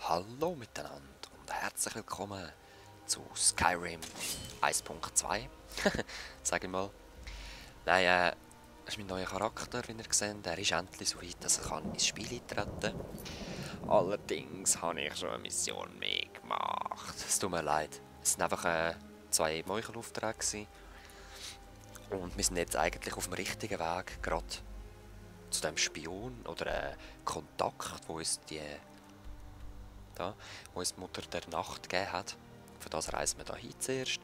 Hallo miteinander und herzlich willkommen zu Skyrim 1.2. Sag ich mal. Nein, das ist mein neuer Charakter, wie ihr seht. Er ist endlich so weit, dass er ins Spiel eintreten kann. Allerdings habe ich schon eine Mission mehr gemacht. Es tut mir leid. Es waren einfach 2 Meuchelaufträge. Und wir sind jetzt eigentlich auf dem richtigen Weg, gerade zu dem Spion oder Kontakt, wo uns wo uns die Mutter der Nacht gegeben hat. Für das reisen wir hier zuerst.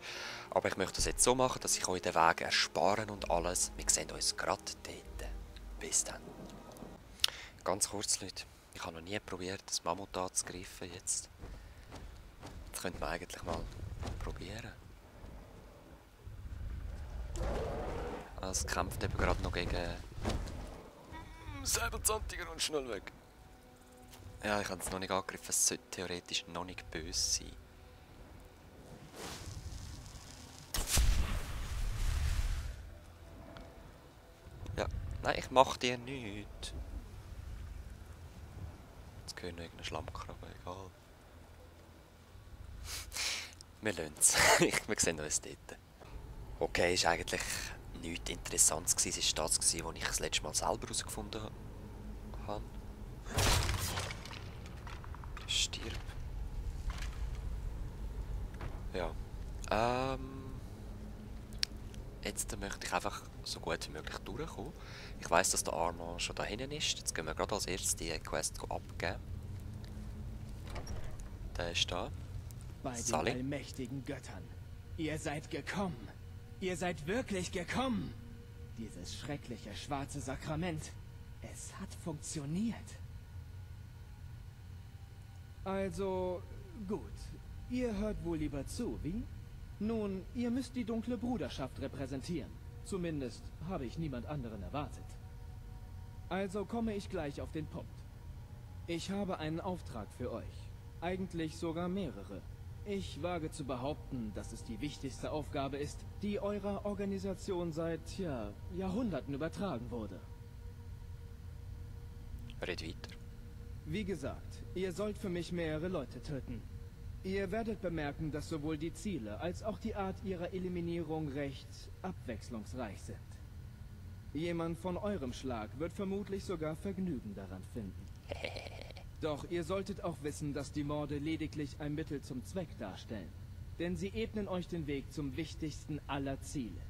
Aber ich möchte das jetzt so machen, dass ich euch den Weg ersparen und alles. Wir sehen uns gerade dort. Bis dann. Ganz kurz, Leute. Ich habe noch nie probiert, das Mammut anzugreifen jetzt. Das könnte man eigentlich mal probieren. Es kämpft eben gerade noch gegen Säbelzahntiger und schnell weg. Ja, ich habe es noch nicht angegriffen. Es sollte theoretisch noch nicht böse sein. Ja, nein, ich mache dir nichts. Jetzt gehört noch irgendein Schlammkrabbe, egal. Wir lassen es. Wir sehen uns dort. Okay, ist eigentlich nichts Interessantes gewesen. Es war das, was ich das letzte Mal selber herausgefunden habe. Stirb. Ja. Jetzt möchte ich einfach so gut wie möglich durchkommen. Ich weiss, dass der Arno schon da hinten ist. Jetzt gehen wir gerade als erstes die Quest abgeben. Der ist da. Bei den Sally. allmächtigen Göttern. Ihr seid gekommen. Ihr seid wirklich gekommen. Dieses schreckliche schwarze Sakrament. Es hat funktioniert. Also, gut. Ihr hört wohl lieber zu, wie? Nun, ihr müsst die dunkle Bruderschaft repräsentieren. Zumindest habe ich niemand anderen erwartet. Also komme ich gleich auf den Punkt. Ich habe einen Auftrag für euch. Eigentlich sogar mehrere. Ich wage zu behaupten, dass es die wichtigste Aufgabe ist, die eurer Organisation seit, Jahrhunderten übertragen wurde. Red weiter. Wie gesagt, ihr sollt für mich mehrere Leute töten. Ihr werdet bemerken, dass sowohl die Ziele als auch die Art ihrer Eliminierung recht abwechslungsreich sind. Jemand von eurem Schlag wird vermutlich sogar Vergnügen daran finden. Doch ihr solltet auch wissen, dass die Morde lediglich ein Mittel zum Zweck darstellen. Denn sie ebnen euch den Weg zum wichtigsten aller Ziele.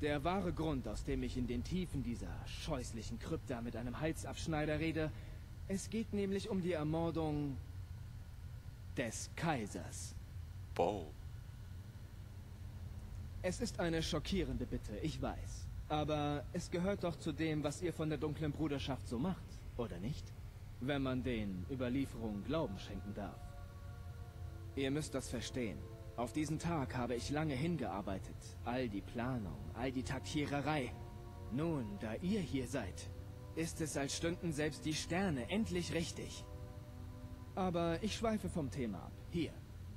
Der wahre Grund, aus dem ich in den Tiefen dieser scheußlichen Krypta mit einem Halsabschneider rede, es geht nämlich um die Ermordung des Kaisers. Wow. Es ist eine schockierende Bitte, ich weiß. Aber es gehört doch zu dem, was ihr von der dunklen Bruderschaft so macht, oder nicht? Wenn man den Überlieferungen Glauben schenken darf. Ihr müsst das verstehen. Auf diesen Tag habe ich lange hingearbeitet. All die Planung, all die Taktiererei. Nun, da ihr hier seid, ist es, als stünden selbst die Sterne endlich richtig. Aber ich schweife vom Thema ab. Hier,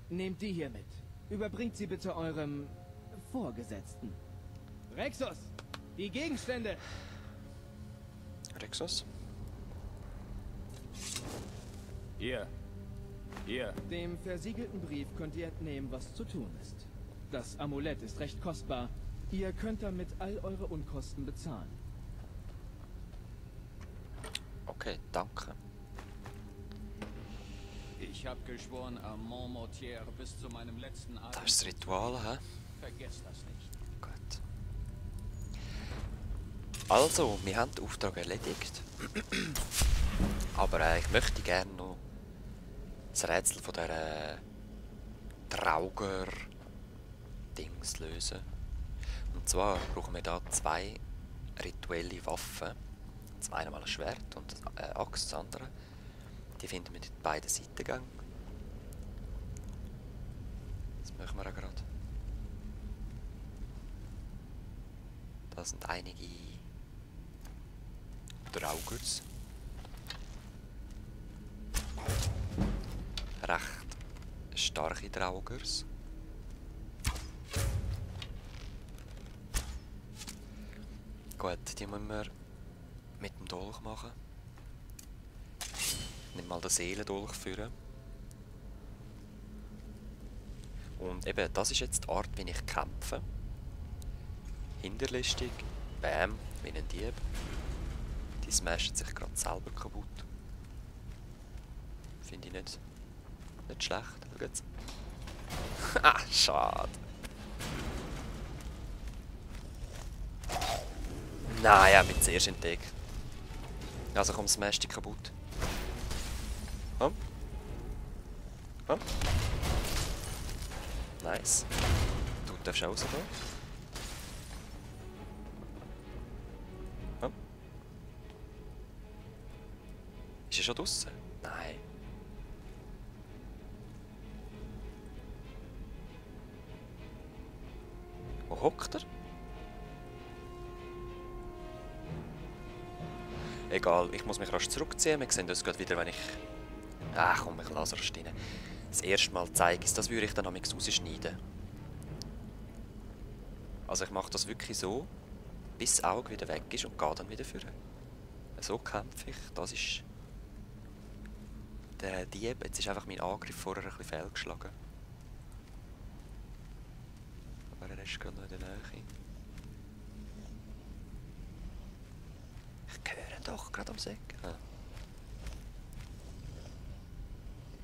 nehmt die hier mit. Überbringt sie bitte eurem Vorgesetzten. Rexus, die Gegenstände! Rexus? Hier. Hier. Dem versiegelten Brief könnt ihr entnehmen, was zu tun ist. Das Amulett ist recht kostbar. Ihr könnt damit all eure Unkosten bezahlen. Okay, danke. Ich habe geschworen, am Mont Mortier bis zu meinem letzten Atem. Das ist das Ritual, hä? Vergesst das nicht. Gut. Also, wir haben den Auftrag erledigt. Aber ich möchte gerne noch das Rätsel von dieser Trauger-Dings lösen. Und zwar brauchen wir da 2 rituelle Waffen. Zum einen mal ein Schwert und eine Axt, das andere. Die finden wir in beiden Seitengängen. Das machen wir auch gerade. Da sind einige Draugers. Recht starke Draugers. Gut, die müssen wir mit dem Dolch machen. Nimm mal den Seelendolch führen. Und eben, das ist jetzt die Art, wie ich kämpfe. Hinterlistig, bam, wie ein Dieb. Die smashen sich gerade selber kaputt. Finde ich nicht schlecht. Schau jetzt. Ha, schade. Nein, er hat mich zuerst entdeckt. Also komm, smash dich kaputt. Komm. Komm. Nice. Du darfst auch rausgehen. Komm. Ist er schon draussen? Nein. Wo hockt er? Egal, ich muss mich rasch zurückziehen. Wir sehen uns gerade wieder, wenn ich... Ach komm, ich lasse es rein. Das erste Mal zeige ich es, das würde ich dann am rausschneiden. Also ich mache das wirklich so, bis das Auge wieder weg ist und gehe dann wieder vor. So kämpfe ich. Das ist der Dieb. Jetzt ist einfach mein Angriff vorher ein bisschen fehlgeschlagen. Aber er ist gerade noch in der Nähe. Ich höre doch gerade am Säck. Ah.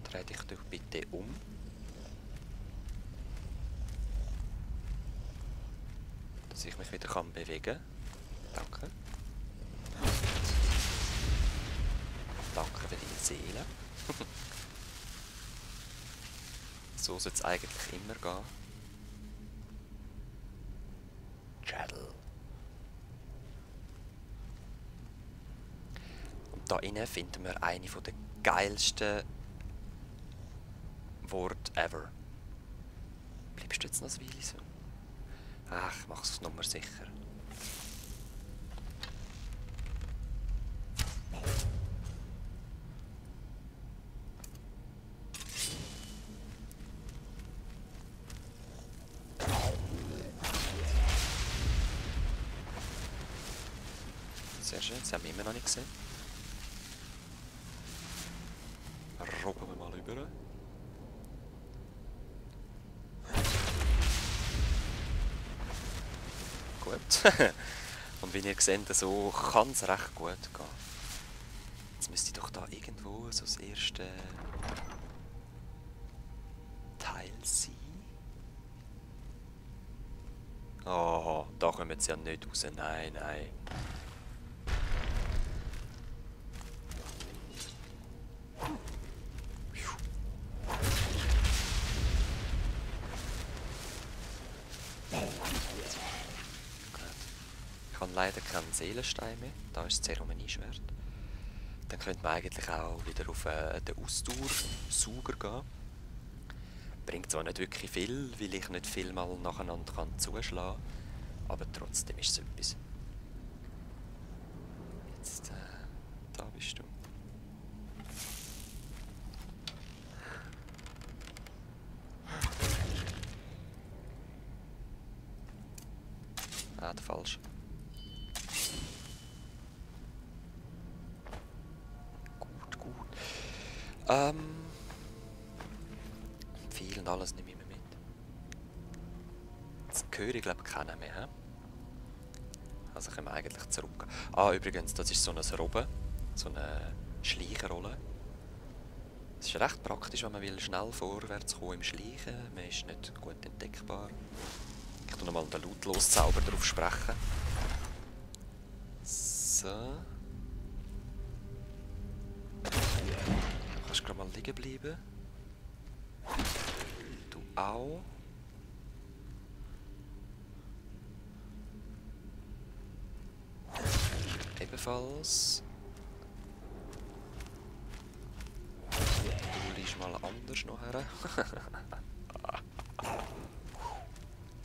Dreh dich doch bitte um. Dass ich mich wieder bewegen kann. Danke. Danke für deine Seele. So soll es eigentlich immer gehen. Chadel. Und da innen finden wir eine der geilsten Worte ever. Bleibst du jetzt noch eine Weile so? Ach, ich mach's nochmal sicher. Sehr schön, das haben wir immer noch nicht gesehen. Robben wir mal rüber. Gut. Und wie ihr seht, so kann es recht gut gehen. Jetzt müsste doch da irgendwo so das erste Teil sein. Oh, da kommen sie ja nicht raus. Nein, nein. Ich habe leider keinen Seelenstein mehr. Da ist das Zeremonieschwert. Dann könnte man eigentlich auch wieder auf den Ausdauersauger gehen. Bringt zwar nicht wirklich viel, weil ich nicht viel mal nacheinander zuschlagen kann, aber trotzdem ist es etwas. Jetzt, da bist du. Ah, der falsche. Gut, gut. Viel und alles nehme ich mir mit. Jetzt höre ich glaube ich keinen mehr. He? Also können wir eigentlich zurück. Ah, übrigens, das ist so eine Robbe. So eine Schleicherrolle. Es ist recht praktisch, wenn man will schnell vorwärts kommen im Schleichen. Man ist nicht gut entdeckbar. Ich tue nochmal den Lautlos-Zauber drauf sprechen. So. Du kannst gerade mal liegen bleiben. Du auch. Ebenfalls. Du liegst mal anders noch her.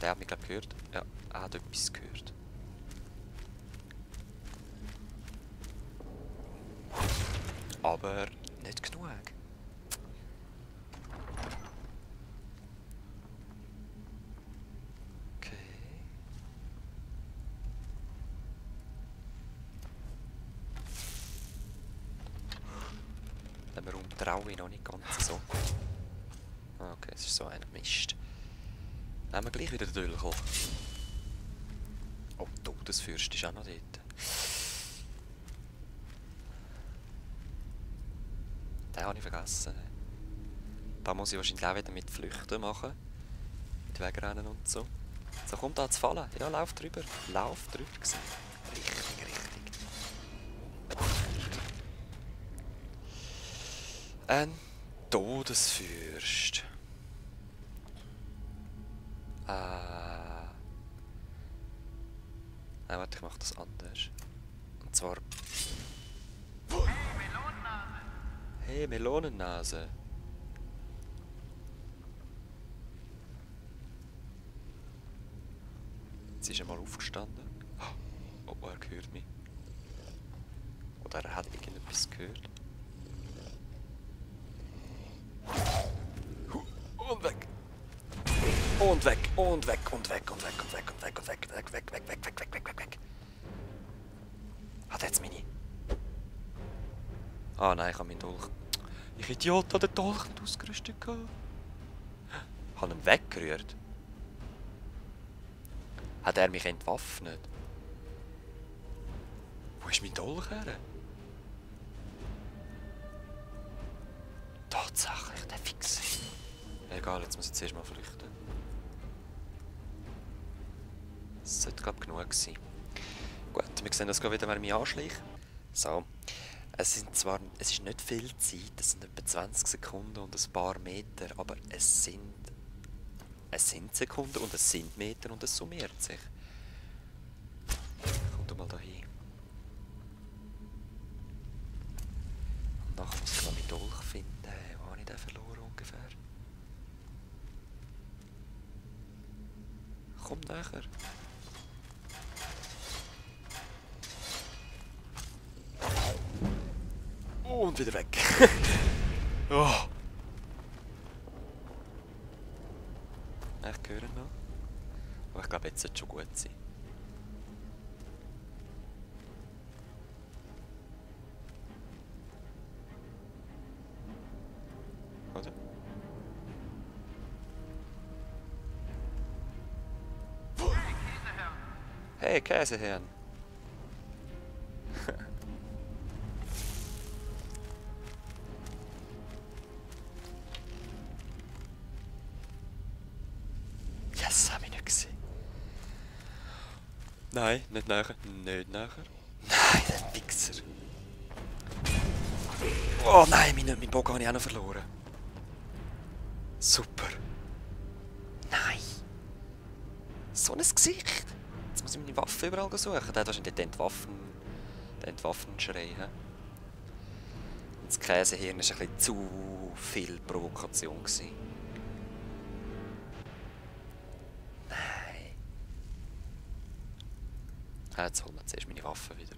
Der hat mich glaube gehört. Ja, er hat etwas gehört. Aber nicht genug. Okay. Den Raum traue ich noch nicht ganz so. Okay, es ist so ein Mist. Nehmen wir gleich wieder den Dülchel. Oh, der Todesfürst ist auch noch dort. Den habe ich vergessen. Da muss ich wahrscheinlich auch wieder mit Flüchten machen. Mit Wegrennen und so. So, kommt da zu fallen. Ja, lauf drüber. Lauf drüber gewesen. Richtig, richtig. Ein Todesfürst. Nein, warte, ich mach das anders. Und zwar... Hey, Melonennase. Jetzt ist er mal aufgestanden. Oh, er hört mich. Oder er hat irgendetwas gehört. Und weg. Und weg, und weg, und weg, und weg, und weg, und weg, und weg, weg, weg, weg, weg, weg, weg, weg, weg, weg. Hat jetzt meine... Ah nein, ich habe meinen Dolch... Ich Idiot, habe den Dolch nicht ausgerüstet gehabt. Ich habe ihn weggerührt. Hat er mich entwaffnet? Wo ist mein Dolch her? Tatsächlich, der Fix. Egal, jetzt muss ich zuerst mal flüchten. Das sollte, glaube ich, genug sein. Gut, wir sehen das wieder, wenn ich mich anschleiche. So. Es ist nicht viel Zeit, es sind etwa 20 Sekunden und ein paar Meter, aber es sind Sekunden und es sind Meter und es summiert sich. Kommt mal da hin. Und nachher muss ich noch meinen Dolch finden. Wo habe ich den verloren ungefähr? Komm nachher. Und wieder weg. Oh. Ich höre noch. Aber ich glaube, jetzt sollte es schon gut sein. Oder? Hey, Käsehirn! Yes, hab ich nicht gesehen. Nein, nicht nachher. Nicht nachher. Nein, der Wichser. Oh nein, mein Bogen habe ich auch noch verloren. Super. Nein. So ein Gesicht. Jetzt muss ich meine Waffe überall suchen. Der hat wahrscheinlich den Entwaffnungsschrei. Das Käsehirn war ein bisschen zu viel Provokation gewesen. Nein. Jetzt holen wir zuerst meine Waffe wieder.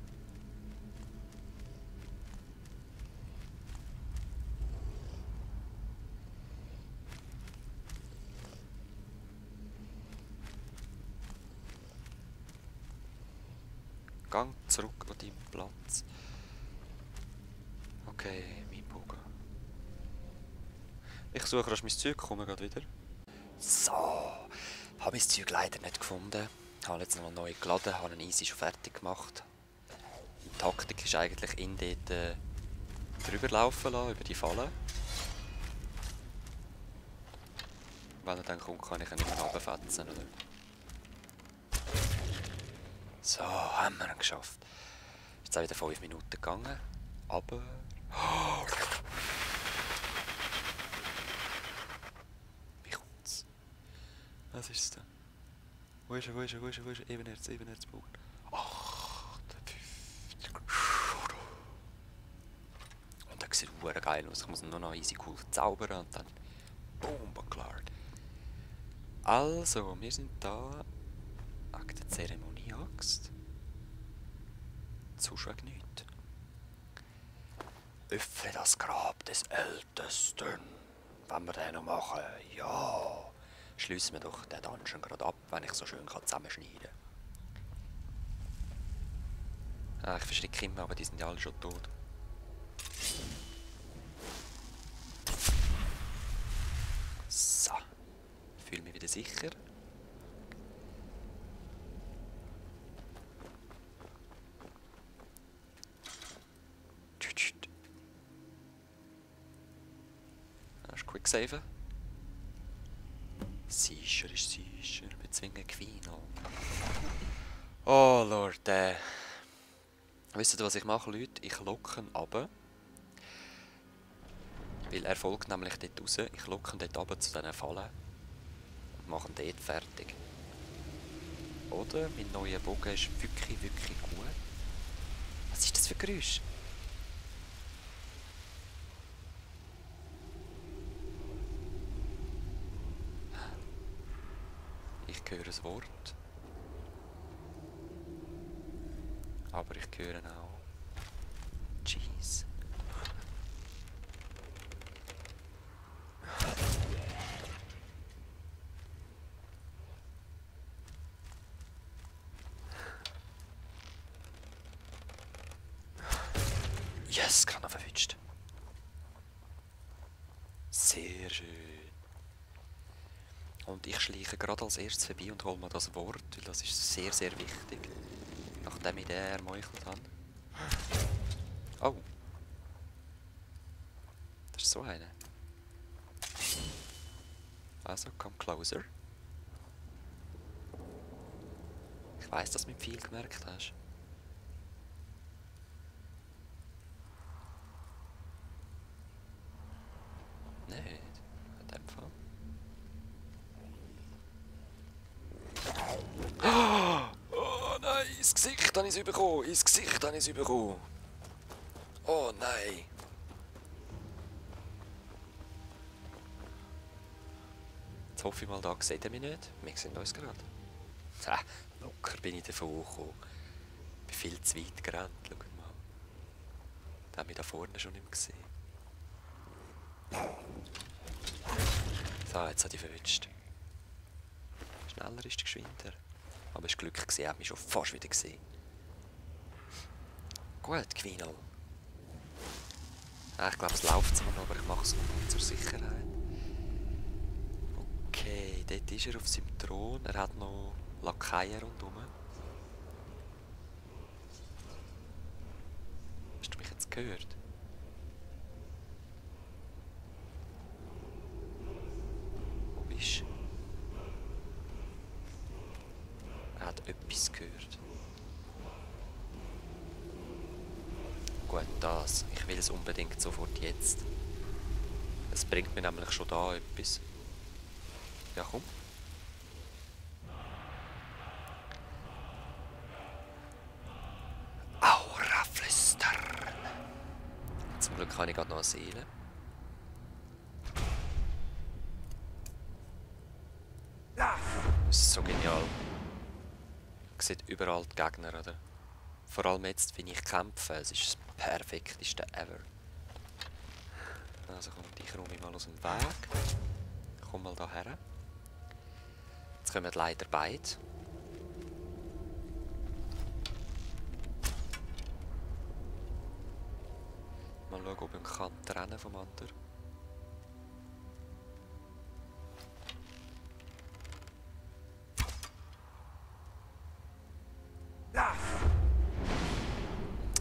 Gang zurück an deinen Platz. Okay, mein Bogen. Ich suche rasch mein Zeug, komme gerade wieder. So, habe mein Zeug leider nicht gefunden. Habe jetzt noch neu geladen, habe ihn easy schon fertig gemacht. Die Taktik ist eigentlich in dort drüber laufen lassen, über die Falle. Wenn er dann kommt, kann ich ihn nicht mehr runterfetzen, oder? So, haben wir ihn geschafft. Ist jetzt auch wieder 5 Minuten gegangen, aber... Wie kommt's? Was ist es denn? Wo ist er, wo ist er, wo ist er, wo ist er? Ebenerzbogen. Ach, der 50. Und der sieht verdammt geil aus. Ich muss ihn nur noch easy cool zaubern und dann... Boom, klar. Also, wir sind da... Wegen der Zeremonie-Axt. Zuschlag nicht. Öffne das Grab des Ältesten. Wenn wir den noch machen, ja. Schliessen wir doch den Dungeon gerade ab, wenn ich so schön zusammenschneiden kann. Ich verschrecke immer, aber die sind ja alle schon tot. So. Fühle mich wieder sicher. Hast du Quicksaven? Sicher ist sicher. Bezwingen Quino. Oh Lord, wisst ihr, was ich mache, Leute? Ich locke ihn runter. Weil er folgt nämlich dort raus. Ich locke ihn dort runter zu diesen Fallen. Und mache ihn dort fertig. Oder? Mein neuer Bogen ist wirklich, wirklich gut. Was ist das für ein Geräusch? Ich höre ein Wort. Aber ich höre auch Cheese. Yes, kann er verwünscht. Sehr schön. Und ich schleiche gerade als erstes vorbei und hole mir das Wort, weil das ist sehr, sehr wichtig. Nachdem ich den ermeuchelt habe. Oh. Das ist so einer. Also, komm closer. Ich weiss, dass du mit viel gemerkt hast. Nicht. In dem Fall. Oh nein, ins Gesicht habe ich es bekommen. Ins Gesicht habe ich es bekommen. Oh nein. Jetzt hoffe ich mal, da sieht er mich nicht. Wir sehen uns gerade. Ha, locker bin ich davon gekommen. Ich bin viel zu weit gerannt. Schau mal. Den habe ich da vorne schon nicht mehr gesehen. So, jetzt hat ich verwünscht. Schneller ist geschwinder. Aber es war Glück, er hat mich schon fast wieder gesehen. Gut, Quino. Ich glaube, es läuft zwar noch, aber ich mache es nochmal zur Sicherheit. Okay, dort ist er auf seinem Thron. Er hat noch Lakaien rundherum. Hast du mich jetzt gehört? Wo bist du? Er hat etwas gehört. Gut, das. Ich will es unbedingt sofort jetzt. Es bringt mir nämlich schon da etwas. Ja, komm. Aura flüstern. Zum Glück habe ich gerade noch eine Seele. Das ist so genial. Man sieht überall die Gegner, oder? Vor allem jetzt, wenn ich kämpfe. Es ist das perfekteste ever. Also komm, dich räume ich mal aus dem Weg. Komm mal da her. Jetzt kommen leider beide. Mal schauen, ob ich ihn kann trennen vom anderen.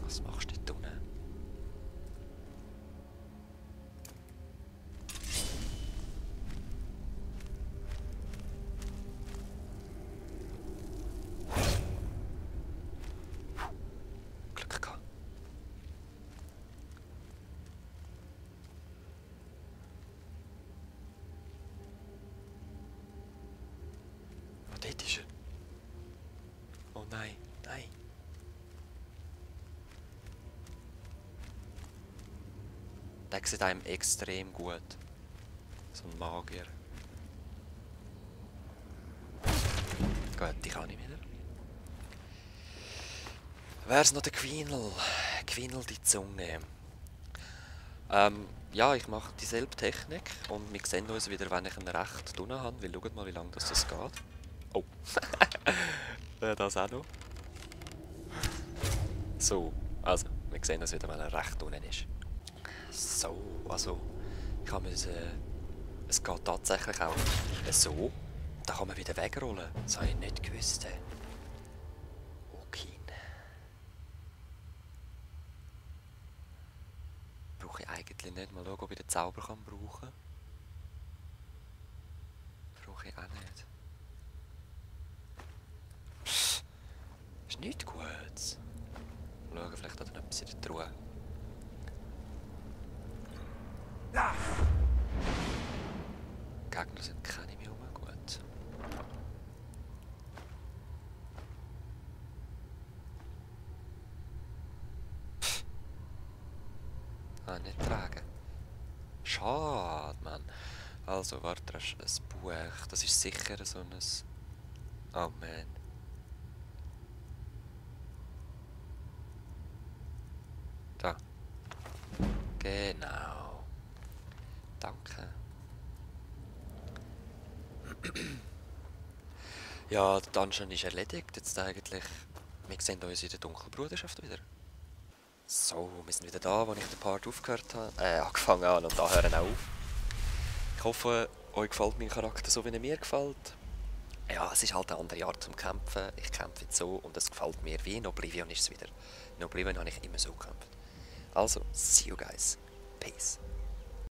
Was machst du da unten? Glück gehabt. Oh, dort ist er. Oh nein, nein. Der sieht einem extrem gut. So ein Magier. Gut, die kann ich wieder. Wär's noch der Quinel? Quinel die Zunge. Ja, ich mache dieselbe Technik und wir sehen uns wieder, wenn ich ihn recht tun habe. Weil schaut mal, wie lange das geht. Oh. Das auch noch. So, also, wir sehen uns wieder, wenn er recht unten ist. So, also, ich habe es geht tatsächlich auch so. Da kann man wieder wegrollen. Das habe ich nicht gewusst. Okay. Brauche ich eigentlich nicht. Mal schauen, ob ich den Zauber kann brauchen kann. nichts Gutes. Schauen, vielleicht hat er noch etwas in der Truhe. Gegner sind keine mehr rum. Gut. Pff. Ah, nicht tragen. Schade, Mann. Also, warte, das ist ein Buch. Das ist sicher so ein... Oh, man. Da. Genau. Danke. Ja, der Dungeon ist erledigt. Jetzt eigentlich. Wir sehen uns in der Dunkelbruderschaft wieder. So, wir sind wieder da, wo ich den Part aufgehört habe. Angefangen habe und da hören auch auf. Ich hoffe, euch gefällt mein Charakter so, wie er mir gefällt. Ja, es ist halt eine andere Art zum Kämpfen. Ich kämpfe jetzt so und es gefällt mir. Wie in Oblivion ist es wieder. In Oblivion habe ich immer so gekämpft. Also, see you guys. Peace.